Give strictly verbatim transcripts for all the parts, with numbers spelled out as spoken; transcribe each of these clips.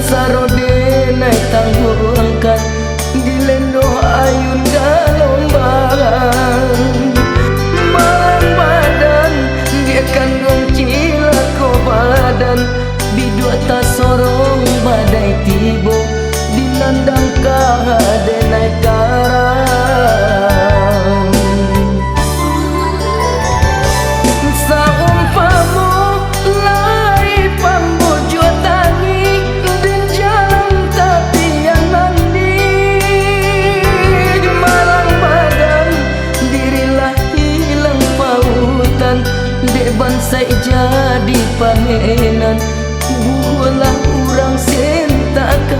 Saro denai tangguangkan, dilendoh ayun galombang. Malang badan, dek kanduang cilako badan, biduak tasorong badai tibo, dinandang ka denai karang. Saumpamo lai pambujua tangih, den jalan tapian mandi. Malang badan, dirilah ilang pautan, dek bansaik jadi pamenan, buhoklah urang sentakan.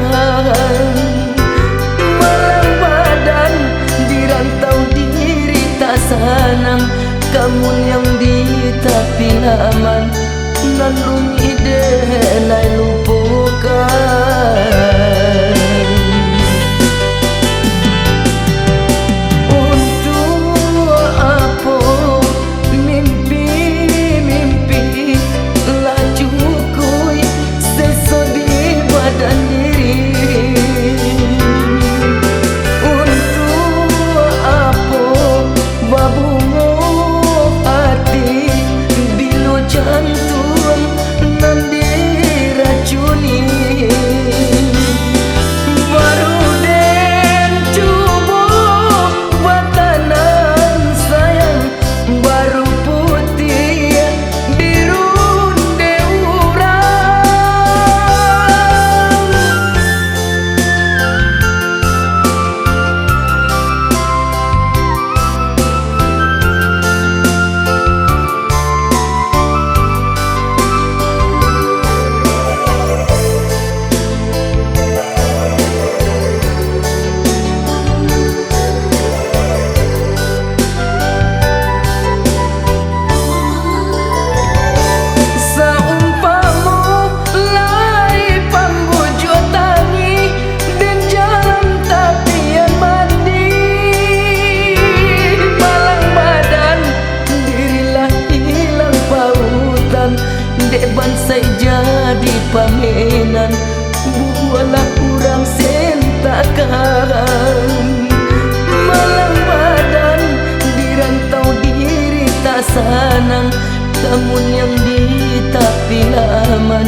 Malang badan, di rantau diri tak sanang, kamun yang di tapi laman, nan rumik denai lupokan. Untuak apo mimpi-mimpi lah cukuik seso di badan diri? Untuak apo babungo ati, bilo jantuang nan diracuni? Baru den cubo batanam sayang, baru putiah di runde urang. Saumpamo lai pambujua tangih, den jalan tapian mandi. Malang badan, dirilah ilang pautan, dek bansaik jadi pamenan, buhoklah urang sentakan. Malang badan, di rantau diri tak sanang, kamun yang di tapi laman,